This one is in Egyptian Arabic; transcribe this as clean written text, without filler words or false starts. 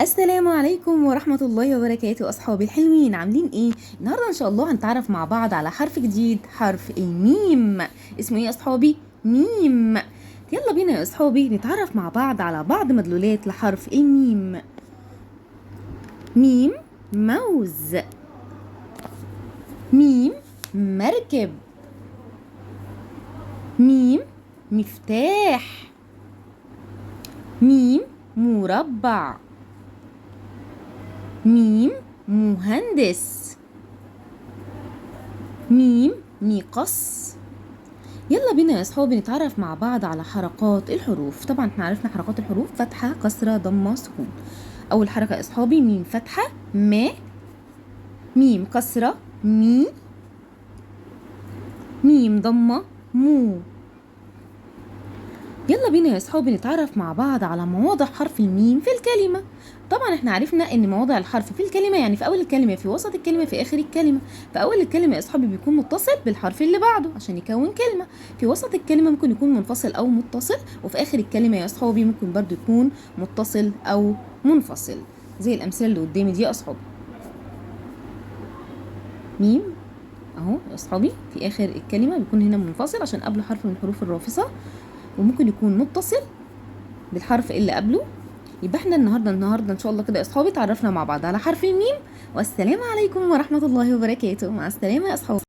السلام عليكم ورحمة الله وبركاته أصحابي الحلوين، عاملين إيه؟ النهاردة إن شاء الله هنتعرف مع بعض على حرف جديد، حرف الميم. اسمه إيه يا أصحابي؟ ميم. يلا بينا يا أصحابي نتعرف مع بعض على بعض مدلولات لحرف الميم. ميم موز، ميم مركب، ميم مفتاح، ميم مربع، ميم مهندس، ميم مقص. يلا بينا يا اصحابي نتعرف مع بعض على حركات الحروف. طبعا احنا عرفنا حركات الحروف: فتحة، كسرة، ضمة، سكون. اول حركة يا اصحابي ميم فتحة ما، ميم كسرة مي، ميم ضمة مو. يلا بينا يا اصحابي نتعرف مع بعض على مواضع حرف الميم في الكلمة. طبعا احنا عرفنا ان مواضع الحرف في الكلمة يعني في اول الكلمة، في وسط الكلمة، في اخر الكلمة. في اول الكلمة يا اصحابي بيكون متصل بالحرف اللي بعده عشان يكون كلمة. في وسط الكلمة ممكن يكون منفصل او متصل، وفي اخر الكلمة يا اصحابي ممكن برضو يكون متصل او منفصل، زي الامثلة اللي قدامي دي يا اصحابي. ميم اهو يا اصحابي في اخر الكلمة بيكون هنا منفصل عشان قبله حرف من الحروف الرافصة، وممكن يكون متصل بالحرف اللي قبله. يبقى احنا النهارده ان شاء الله كده يا اصحابي اتعرفنا مع بعض على حرف الميم. والسلام عليكم ورحمة الله وبركاته. مع السلامة يا اصحابي.